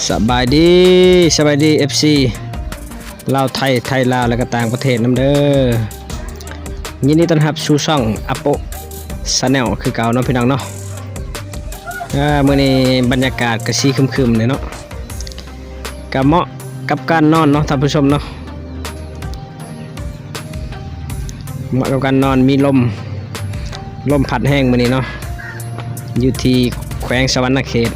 ສະບາຍດີ ສະບາຍດີ ເອັຟຊີ ລາວໄທ ໄທລາວ ແລະກະຕ່າງປະເທດນຳເດີ. ຍິນດີຕ້ອນຮັບສູ່ຊ່ອງອາໂປະແຊນແນວຄືເກົ່າເນາະ ພີ່ນ້ອງເນາະ. ເອີ ມື້ນີ້ບັນຍາກາດກະຊິຄຶມໆແດ່ເນາະ ກະເໝາະກັບການນອນເນາະທ່ານຜູ້ຊົມເນາະ. ເໝາະກັບການນອນ ມີລົມ ລົມພັດແຮງມື້ນີ້ເນາະ ຢູ່ທີ່ແຂວງສະຫວັນນະເຂດ.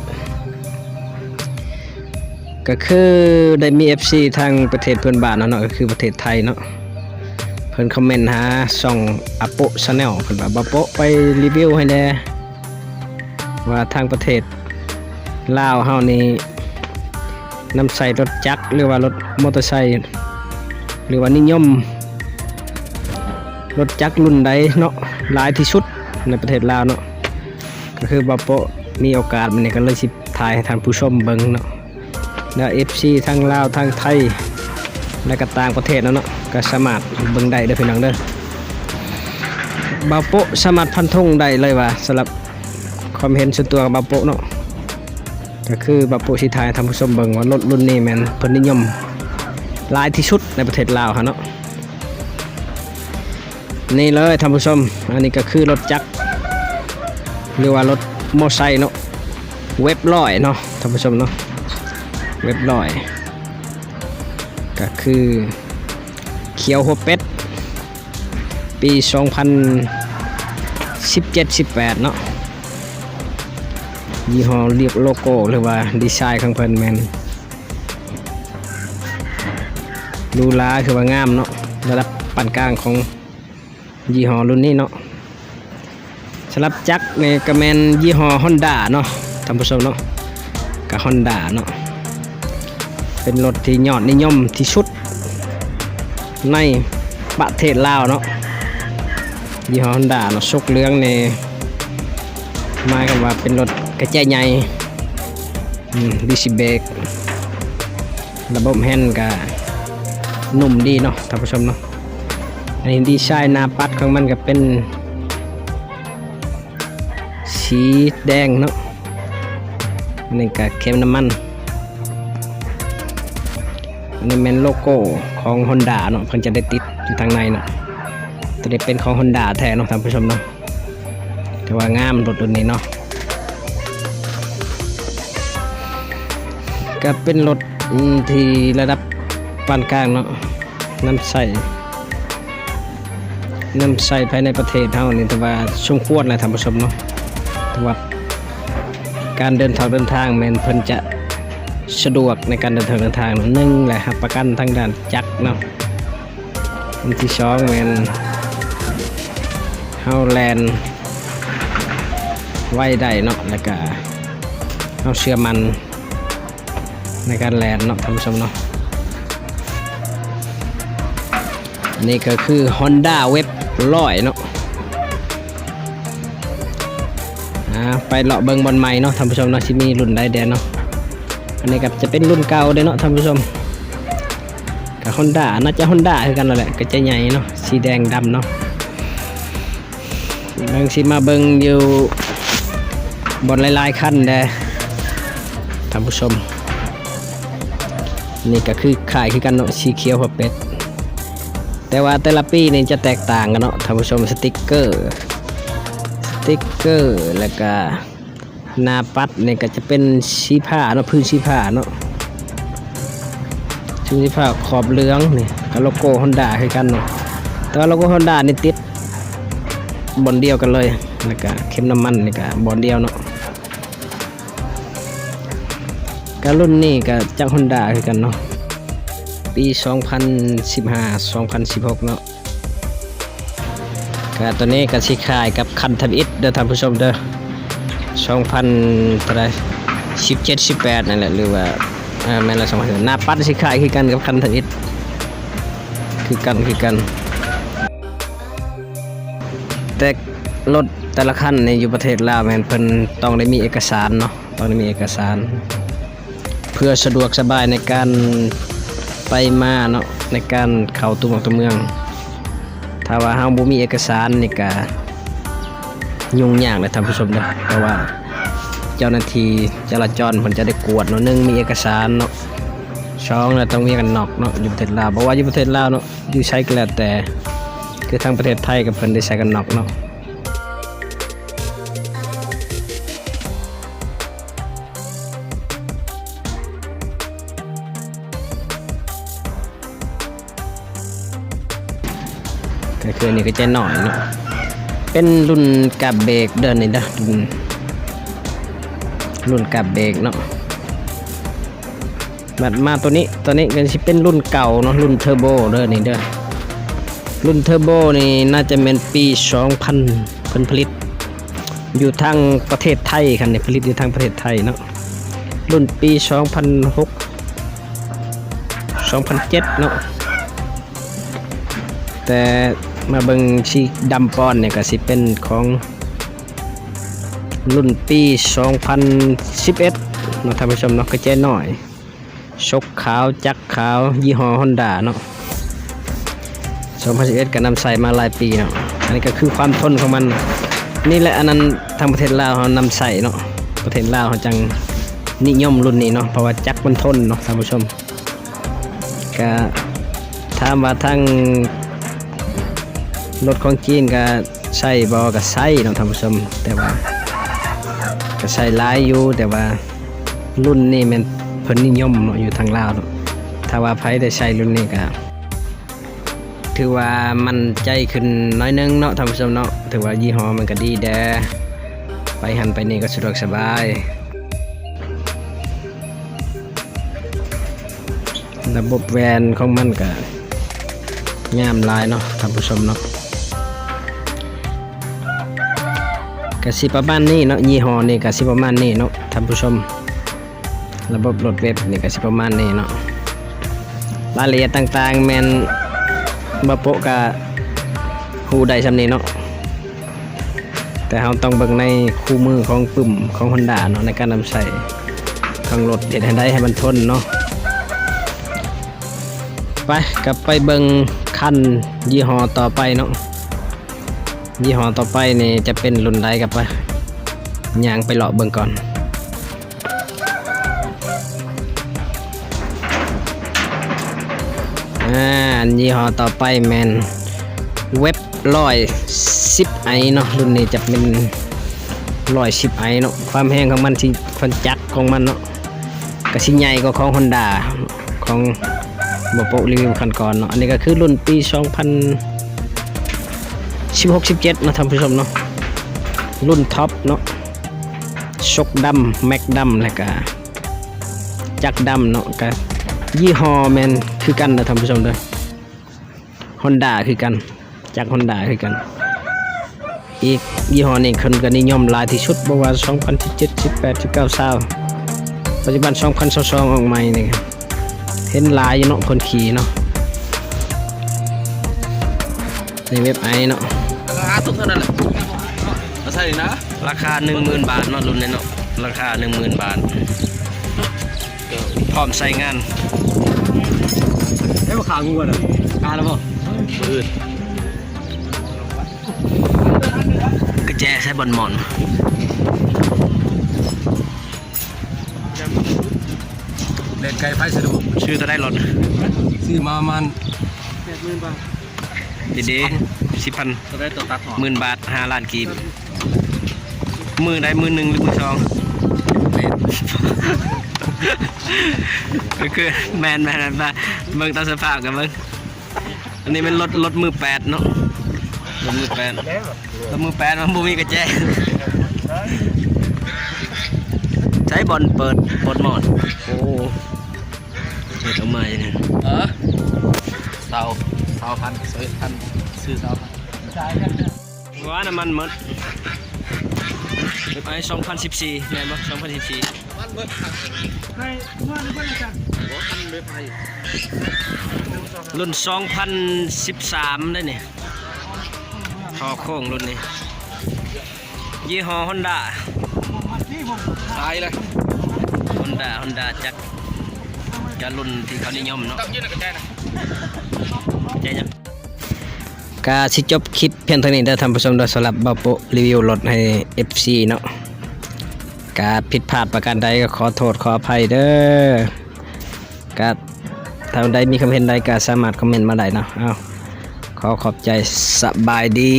ກະຄືໄດ້ມີເອັຟຊີທາງປະເທດເພື່ອນບ້ານເຮົາເນາະ ກະຄືປະເທດໄທເນາະ ເພິ່ນຄອມເມັນຫາຊ່ອງອາໂປະແຊນແນວ ເພິ່ນວ່າ ບ່າວໂປະໄປຣີວິວໃຫ້ແດ່ ວ່າທາງປະເທດລາວເຮົານີ້ ນຳໃຊ້ລົດຈັກ ຫຼືວ່າລົດມໍເຕີໄຊ ຫຼືວ່ານິຍົມລົດຈັກລຸ້ນໃດເນາະ ຫຼາຍທີ່ສຸດໃນປະເທດລາວເນາະ. ກະຄືບ່າວໂປະມີໂອກາດມື້ນີ້ ກະເລີຍຊິຖ່າຍໃຫ້ທ່ານຜູ້ຊົມເບິ່ງເນາະ ແລະ ເອັຟຊີທັງລາວ ທັງໄທ ແລະກະຕ່າງປະເທດເນາະ ກະສາມາດເບິ່ງໄດ້ເດີພີ່ນ້ອງເດີ. ບ່າວໂປະສາມາດຟັນທົງໄດ້ເລີຍວ່າ ສຳລັບຄວາມເຫັນສ່ວນຕົວຂອງບ່າວໂປະເນາະ ກະຄືບ່າວໂປະຊິຖ່າຍໃຫ້ທ່ານຜູ້ຊົມເບິ່ງວ່າລົດລຸ້ນນີ້ແມ່ນເພິ່ນນິຍົມຫຼາຍທີ່ສຸດໃນປະເທດລາວເຮົາເນາະ. ນີ້ເລີຍທ່ານຜູ້ຊົມ ອັນນີ້ກະຄືລົດຈັກ ຫຼືວ່າລົດມໍໄຊເນາະ ເວັບຮ້ອຍເນາະທ່ານຜູ້ຊົມເນາະ ເວັບຮ້ອຍ ກະຄືຂຽວຫົວເປັດ ປີສອງພັນສິບເຈັດສິບແປດເນາະ. ຍີ່ຫໍ້ ໂລໂກ້ ຫຼືວ່າດີໄຊຂອງເພິ່ນແມ່ນ ຫຼູຫຼາ ຄືວ່າງາມເນາະ ລະດັບປານກາງຂອງຍີ່ຫໍ້ລຸ້ນນີ້ເນາະ. ສຳລັບຈັກນີ້ກະແມ່ນຍີ່ຫໍ້ຮອນດ້າເນາະທ່ານຜູ້ຊົມເນາະ ກະຮອນດ້າເນາະ ເປັນລົດທີ່ຍອດນິຍົມທີ່ສຸດໃນປະເທດລາວເນາະ ຍີ່ຫໍ້ຮອນດ້າເນາະ. ສົກເຫຼືອງນີ້ໝາຍຄວາມວ່າເປັນລົດກະແຈໃຫຍ່ ອືມ ດິສເບຣກ ລະບົບແຮນກະນຸ້ມດີເນາະທ່ານຜູ້ຊົມເນາະ. ອັນນີ້ດີໄຊໜ້າປັດຂອງມັນກະເປັນສີແດງເນາະ ອັນນີ້ກະເຂັມນ້ຳມັນ. ອັນນີ້ແມ່ນໂລໂກ້ຂອງຮອນດ້າເນາະ ເພິ່ນຈະໄດ້ຕິດຢູ່ທາງໃນເນາະ. ໂຕນີ້ເປັນຂອງຮອນດ້າແທ້ເນາະທ່ານຜູ້ຊົມເນາະ. ຖືວ່າງາມລົດລຸ້ນນີ້ເນາະ ກະເປັນລົດ ອືມ ທີ່ລະດັບປານກາງເນາະ ນຳໃຊ້ ນຳໃຊ້ພາຍໃນປະເທດເຮົານີ້ຖືວ່າສົມຄວນແຫຼະທ່ານຜູ້ຊົມເນາະ. ຖືວ່າການເດີນທາງ ເດີນທາງແມ່ນເພິ່ນຈະສະດວກໃນການເດີນທາງ ເດີນທາງ ໜຶ່ງແຫຼະ ຮັບປະກັນທາງດ້ານຈັກເນາະ. ອັນທີສອງແມ່ນເຮົາແລ່ນໄວໄດ້ເນາະ ແລ້ວກະເຮົາເຊື່ອໝັ້ນໃນການແລ່ນເນາະທ່ານຜູ້ຊົມເນາະ. ອັນນີ້ກະຄືຮອນດ້າເວັບຮ້ອຍເນາະ. ອ່າ ໄປເລາະເບິ່ງບ່ອນໃໝ່ເນາະທ່ານຜູ້ຊົມເນາະ ຊິມີລຸ້ນໃດແດ່ເນາະ. ອັນນີ້ກະຈະເປັນລຸ້ນເກົ່າເດ້ເນາະທ່ານຜູ້ຊົມ ກະຮອນດ້າ ໜ້າຈະຮອນດ້າຄືກັນນັ້ນແຫຼະ ກະຈະໃຫຍ່ເນາະ ສີແດງດຳເນາະ. ເບິ່ງ ຊິມາເບິ່ງຢູ່ບ່ອນຫຼາຍໆຄັນແດ່ທ່ານຜູ້ຊົມ. ນີ້ກະຄືຄ້າຍຄືກັນເນາະ ສີຂຽວຫົວເປັດ ແຕ່ວ່າແຕ່ລະປີນີ້ຈະແຕກຕ່າງກັນເນາະທ່ານຜູ້ຊົມ. ສະຕິກເກີ ສະຕິກເກີ ແລ້ວກະ ໜ້າປັດນີ້ກະຈະເປັນສີຟ້າເນາະ ພື້ນສີຟ້າເນາະ ພື້ນສີຟ້າຂອບເຫຼືອງນີ້ ກະໂລໂກ້ຮອນດ້າຄືກັນເນາະ. ແຕ່ວ່າໂລໂກ້ຮອນດ້ານີ້ຕິດບ່ອນດຽວກັນເລີຍ ແລ້ວກະເຂັມນ້ຳມັນນີ້ກະບ່ອນດຽວເນາະ. ກະລຸ້ນນີ້ກະຈັກຮອນດ້າຄືກັນເນາະ ປີສອງພັນສິບຫ້າ ສອງພັນສິບຫົກເນາະ. ກະໂຕນີ້ກະຊິຄ້າຍກັບຄັນທຳອິດເດີທ່ານຜູ້ຊົມເດີ ສອງພັນເທົ່າໃດ ສິບເຈັດ ສິບແປດນັ້ນແຫຼະ ຫຼືວ່າ ເອີ ແມ່ນລະ ສອງພັນ ໜ້າປັດຊິຄ້າຍຄືກັນກັບຄັນທຳອິດ ຄືກັນ ຄືກັນ. ແຕ່ລົດແຕ່ລະຄັນນີ້ຢູ່ປະເທດລາວແມ່ນເພິ່ນຕ້ອງໄດ້ມີເອກະສານເນາະ ຕ້ອງໄດ້ມີເອກະສານ ເພື່ອສະດວກສະບາຍໃນການໄປມາເນາະ ໃນການເຂົ້າຕົວເມືອງຕົວເມືອງ. ຖ້າວ່າເຮົາບໍ່ມີເອກະສານນີ້ກະຫຍຸ້ງຍາກເດ້ທ່ານຜູ້ຊົມເດີ ເພາະວ່າ ເຈົ້າໜ້າທີ່ຈະລາຈອນເພິ່ນຈະໄດ້ກວດເນາະ, ໜຶ່ງ ມີເອກະສານເນາະ, ສອງ ແລ້ວຕ້ອງມີໝວກກັນນັອກເນາະ ຢູ່ປະເທດລາວ. ບໍ່ວ່າຢູ່ປະເທດລາວເນາະ, ຢູ່ໃສກໍແລ້ວແຕ່, ຄືທາງປະເທດໄທກໍເພິ່ນໄດ້ໃສ່ໝວກກັນນັອກເນາະ. ກໍຄືອັນນີ້ກໍຈະໜ້ອຍເນາະ, ເປັນລຸ້ນກາບເບກເດີ ນີ້ເດີ, ລຸ້ນ ລຸ້ນກາບເບກເນາະ. ບັດມາໂຕນີ້, ໂຕນີ້ກໍຊິເປັນລຸ້ນເກົ່າເນາະ, ລຸ້ນເທີໂບເດີ ນີ້ເດີ. ລຸ້ນເທີໂບນີ້ໜ້າຈະແມ່ນປີສອງພັນ ເພິ່ນຜະລິດຢູ່ທາງປະເທດໄທ, ຄັນນີ້ຜະລິດຢູ່ທາງປະເທດໄທເນາະ, ລຸ້ນປີສອງພັນຫົກ ສອງພັນເຈັດເນາະ. ແຕ່ມາເບິ່ງສີດຳປ່ອນນີ້ກໍຊິເປັນຂອງລຸ້ນປີສອງພັນສິບເອັດເນາະທ່ານຜູ້ຊົມເນາະ, ກະແຈໜ້ອຍ ຊົກຂາວ ຈັກຂາວ ຍີ່ຫໍ້ຮອນດ້າເນາະ. ສອງພັນສິບເອັດກໍນຳໃຊ້ມາຫຼາຍປີເນາະ, ອັນນີ້ກໍຄືຄວາມທົນຂອງມັນ. ນີ້ແຫຼະ ອັນນັ້ນທາງປະເທດລາວເຮົານຳໃຊ້ເນາະ, ປະເທດລາວເຮົາຈັ່ງນິຍົມລຸ້ນນີ້ເນາະ ເພາະວ່າຈັກມັນທົນເນາະທ່ານຜູ້ຊົມ. ກະຖາມວ່າທາງລົດຂອງຈີນກະໃຊ້ບໍ່? ກະໃຊ້ເນາະທ່ານຜູ້ຊົມ, ແຕ່ວ່າກະໃຊ້ຫຼາຍຢູ່, ແຕ່ວ່າລຸ້ນນີ້ແມ່ນເພິ່ນນິຍົມເນາະ ຢູ່ທາງລາວເນາະ. ຖ້າວ່າໃຜໄດ້ໃຊ້ລຸ້ນນີ້ກະຖືວ່າໝັ້ນໃຈຂຶ້ນໜ້ອຍໜຶ່ງເນາະທ່ານຜູ້ຊົມເນາະ, ຖືວ່າຍີ່ຫໍ້ມັນກະດີແດ່, ໄປຫັ້ນໄປນີ້ກໍສະດວກສະບາຍ. ລະບົບແຫວນຂອງມັນກະງາມຫຼາຍເນາະທ່ານຜູ້ຊົມເນາະ, ກະຊິປະມານນີ້ເນາະ, ຍີ່ຫໍ້ນີ້ກະຊິປະມານນີ້ເນາະທ່ານຜູ້ຊົມ. ລະບົບໂຫຼດເວັບນີ້ກະຊິປະມານນີ້ເນາະ, ລາຍລະອຽດຕ່າງໆແມ່ນບ່າວໂປະກະຮູ້ໄດ້ຊ່ຳນີ້ເນາະ. ແຕ່ເຮົາຕ້ອງເບິ່ງໃນຄູ່ມືຂອງປຶ້ມຂອງຮອນດ້າເນາະ ໃນການນຳໃຊ້ຂອງລົດ ເຮັດໃຫ້ໄດ້ໃຫ້ມັນທົນເນາະ. ໄປ ກັບໄປເບິ່ງຄັນຍີ່ຫໍ້ຕໍ່ໄປເນາະ, ຍີ່ຫໍ້ຕໍ່ໄປນີ້ຈະເປັນລຸ້ນໃດ ກັບໄປ ຍ່າງໄປເລາະເບິ່ງກ່ອນ. ອາ ອັນຍີ່ຫໍ້ຕໍ່ໄປແມ່ນເວັບຮ້ອຍສິບໄອເນາະ, ລຸ້ນນີ້ຈະເປັນຮ້ອຍສິບໄອເນາະ. ຄວາມແຮງຂອງມັນທີ່ ຄວາມຈັກຂອງມັນເນາະ ກະຊິໃຫຍ່ກວ່າຂອງຮອນດ້າ ຂອງບ່າວໂປະຣີວິວຄັນກ່ອນເນາະ. ອັນນີ້ກະຄືລຸ້ນປີສອງພັນສິບຫົກ ສິບເຈັດເນາະທ່ານຜູ້ຊົມເນາະ, ລຸ້ນທັອບເນາະ. ຊົກດຳ ແມັກດຳ ແລ້ວກະຈັກດຳເນາະ. ກະຍີ່ຫໍ້ແມ່ນຄືກັນເດີທ່ານຜູ້ຊົມເດີ, ຮອນດ້າຄືກັນ, ຈັກຮອນດ້າຄືກັນ. ອີກຍີ່ຫໍ້ນີ້ເພິ່ນກະນິຍົມຫຼາຍທີ່ສຸດ, ບໍ່ວ່າສອງພັນສິບເຈັດ ສິບແປດ ສິບເກົ້າ ຊາວ ປັດຈຸບັນສອງພັນຊາວສອງອອກໃໝ່ນີ້ ເຫັນຫຼາຍຢູ່ເນາະ ຄົນຂີ່ເນາະ. ໃນເວັບໄອເນາະ ລາຄາຕົກເທົ່ານັ້ນແຫຼະ ມາໃສ່ນະ. ລາຄາໜຶ່ງໝື່ນບາດເນາະ ລຸ້ນນີ້ເນາະ, ລາຄາໜຶ່ງໝື່ນບາດ ພ້ອມໃຊ້ງານ. ໃຫ້ບໍ່ຂາງງົວນະ ຂາແລ້ວບໍ່? ມື້ອື່ນ ກະແຈໃສ່ບ່ອນໝອນ. ເລນໄກໄຟສະດວກ. ຊື້ເທົ່າໃດລົດ? ຊື້ມາປະມານແປດໝື່ນບາດ. ເດໆ ສິບພັນ ເທົ່າໃດໂຕຕັດຫອມ ໝື່ນບາດ ຫ້າລ້ານກີບ. ມື້ໃດ ມື້ໜຶ່ງ ຫຼື ມື້ສອງ? ແມ່ນ ກໍຄື ແມ່ນໆ ເບິ່ງຕາມສະພາບກັນເບິ່ງ. ອັນນີ້ແມ່ນລົດ ລົດມືແປດເນາະ, ລົດມືແປດ ລົດມືແປດ ມັນບໍ່ມີກະແຈ. ໃຊ້ບ່ອນເປີດ ບ່ອນໝອນ. ໂອ້ ເຮັດເອົາໃໝ່ນີ້. ເອີ ຊາວ ຊາວພັນ ຊາວເອັດພັນ ຊື້ຊາວພັນ. ວ່ານ້ຳມັນໝົດ. ເອັຟໄອ ສອງພັນສິບສີ່ ແມ່ນບໍ່? ສອງພັນສິບສີ່ ນ້ຳມັນໝົດ. ໃຫ້ ເມື່ອນີ້ເພິ່ນຈະ ບໍ່ທັນໄດ້ໄປ. ລຸ້ນສອງພັນສິບສາມໄດ໋ນີ້ ທໍ່ໂຄ້ງລຸ້ນນີ້. ຍີ່ຫໍ້ຮອນດ້າ ຕາຍແລ້ວ ຮອນດ້າ ຮອນດ້າຈັກ ກະລຸ້ນທີ່ເຂົານິຍົມເນາະ. ໃຈຍັງ ກະຊິຈົບຄລິບພຽງເທົ່ານີ້ເດີທ່ານຜູ້ຊົມເດີ, ສຳລັບບ່າວໂປະຣີວິວລົດໃຫ້ເອັຟຊີເນາະ. ກ ກະຜິດພາດປະການໃດກໍຂໍໂທດຂໍອະໄພເດີ້. ກະຖ້າໃດມີຄຳເຫັນໃດກໍສາມາດຄອມເມັນມາໄດ້ເນາະ. ເອົາ ຂໍຂອບໃຈ, ສະບາຍດີ.